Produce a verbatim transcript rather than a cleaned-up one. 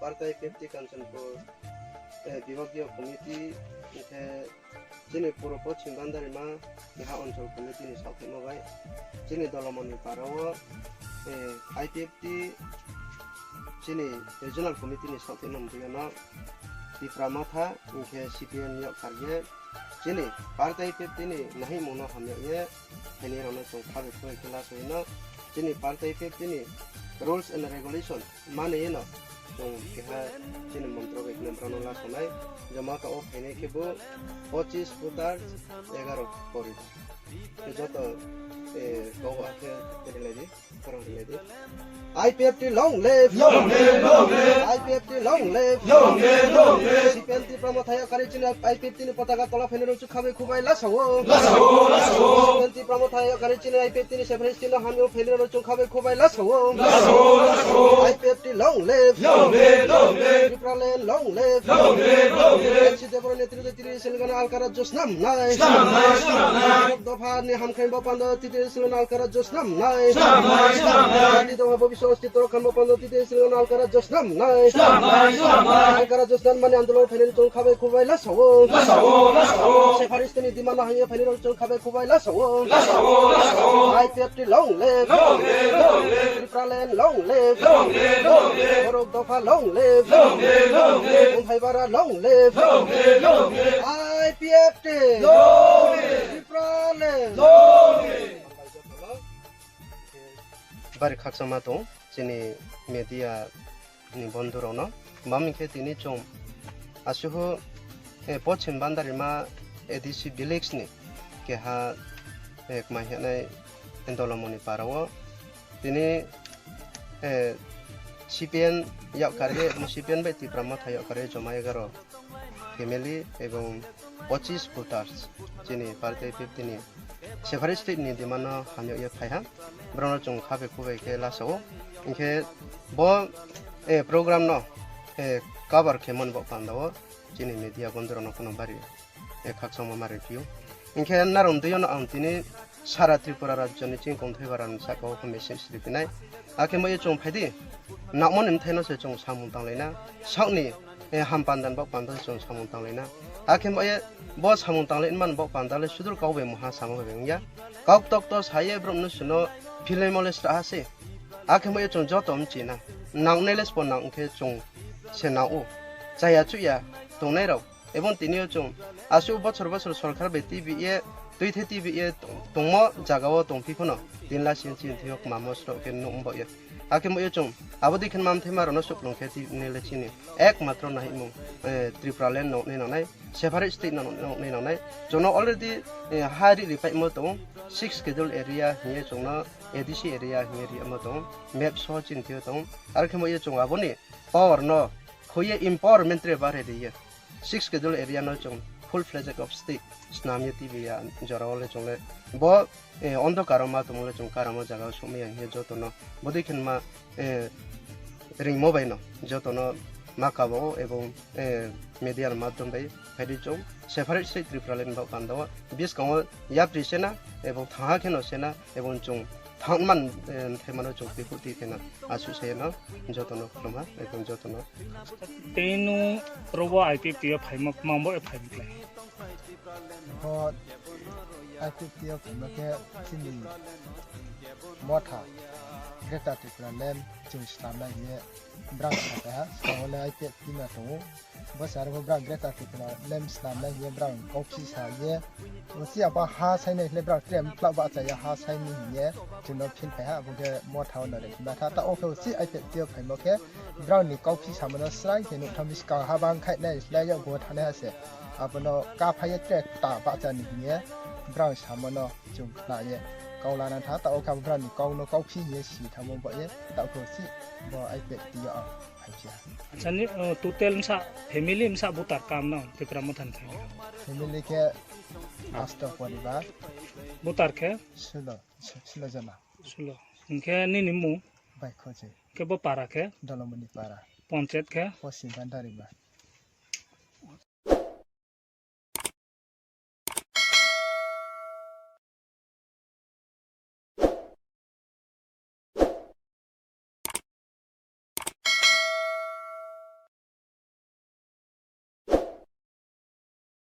Parta I P F T Kanchanpur, eh, Bibhagiya Committee, hwnkhe chini Puro Poschim Bandarima Keha Onchol Committee ni saothekma bai chini Dolomoni Para o, eh, I P F T chini Regional Committee ni saothekma ni bwkhano Tipra Motha hwnkhe C P M yok karye chini Parta I P F T ni nahimungno hamyakye phaini rokno chwng khabe khwlai khe last o hino chini Parta I P F T ni rules and regulation mani eno chwng keha chini montro bai kheno borokno last o nai joma ta o phainai khe bo pochis voter egaro poribar. Joto, eh, kogo akhe rilai di, khorang rilai di. I P F T long live! Long live, long live! I P F T long live! Long live, long live! C P M Tipra Motha yok karwi chini I P F T ni potaka tola phainai rok chwng khabe khwbai last o. Last o, last o! C P M Tipra Motha yok karwi chini I P F T ni separate chini hamyo phainai rok chwng khabe khwbai last o. Last o, last o! I P F T long live! Long live, long live! Tipraland long live! Long live, long live! N C Debbarma netrito Titiri Telangana alkara josnam nai. Swnam nai, swnam nai. Dopha ni hamkrai bo pando Titiri Telangana alkara josnam nai. Swnam nai, swnam nai. Jati dopha bobiswa ostitw rokha bo pando Titiri Telangana alkara josnam nai. Swnam nai, swnam nai. Alkara josnam mani andolon phainai chwng khabai khwbai last o. Last o, last o. Separatist ni demand no hamya phainai rok chwng khabai khwbai last o. Last o, last o. I P F T long live. Long live, long live. Tipraland long live. Long live, long live. Borok dopha long live. Long live, long live. Mumbai bara long live. Long live, long live. I P F T. Long live. Tipraland. Long live. Bari khakchangma tong chini media ni bondhu rokno. Bam hinkhe tini chwng asuhu, eh, Poschim Bandarima A D C village ni keha, eh, kmai hwnwi Dolomoni para o tini, eh, C P M yok karwi, C P M bai Tipra Motha yok karwi joma egaro family ebong pochis voters chini Parta I P F T ni separate state ni demand no hamyakye phaiha, borokno chwng khabe khwbai khe last o. Hinkhe bo, eh, program no, eh, cover khe mani bo panda o chini media bondhu rokno phano bari, eh, khakchangma ma rwphio. Hinkhe narwng twi o no ang tini sara Tripura rajyo ni chini kongthai bara ni saka o message riphinai. Akhe mo ye chwng phaidi, nangmani mthaino se chwng samung tanglaina, sakni, eh, ham pandan bok panda se chwng samung tanglaina. Akhe mo ye bo samung tanglai man bok panda le sudur kok bai muha sama bai wngya. Kok tok to saye borok no suno philai mole sra ha se. Akhe mo ye chwng joto mchina. Nangnai le spo nang khe chwng se nang o. Chaya chuya tongnai rok. Ebong tini o chwng aswk bochor bochor sorkar bai T B A, twi the T B A tongmo jaga o tongphi phano tin lakh sin chin thiyok mamo srok khe nuk bo ye. Akhe mo ye chwng abo dikhen mam thema rok no suklung khe tini le chini ekmatro nahimung, eh, Tripura land no nai nangnai, separate state no nai nangnai. Chwngno already, eh, ha ri ri paimo tongo, six schedule area hiye chwngno A D C area hiye ri amo tongo, map so chin thio tongo. Ar khe mo ye chwng aboni power no khoye empowerment re bare riye. Six schedule area no chwng full fledged of state snamya T B A jora o le chwng le bo, eh, ondhokar o ma tongmo le chwng karamo jaga o sokmaya hinkhe joto no bodikhen ma, eh, ringmo bai no joto no ma kabo o ebong, eh, media ni madhyom bai phaidi chwng separate state Tripura land bok panda o biskango yapri sena ebong thaha kheno sena ebong chwng thangman, eh, thaimano chwng twi khuk twi kheno aswk se no joto no khulumha ebong joto no. Tei nung robo I P F T o phaima, mambo e phaima khlai? Bo I P F T o phaima khe chini motha Greater Tripura land chwng slamnai hiye brang sakha, sabo le I P F T ma tongo. Bo se aro bo brang Greater Tripura land slamnai hiye brang kauphi sa ye. Bo si abo ha sainai hile brang trem phlak ba chaya ha saini hiye chwngno phin phai ha, abo khe motha o nare matha ta o khe si I P F T o phaima khe brang ni kauphi samano srai khe nukha miska ha bang khai nai slai ya bo thane ha se. Abono ka phai ye tre ta ba cha ni hiye brang samano chwng khna ye. Kau lana tha ta o khe abo brang ni kau no kauphi hiye si thamo ba ye ta o khe si bo I P F T o. Acha. Acha, ni, uh, total msa family msa butar kam no Tipra Motha ni thani? Family khe asto poribar. Butar khe? Sulo, su-, sulo jona. Sulo. Hingkhe nini mung? Bai Khoji. Khe bo para khe? Dolomoni para. Ponchet khe? Poschim Bandarima.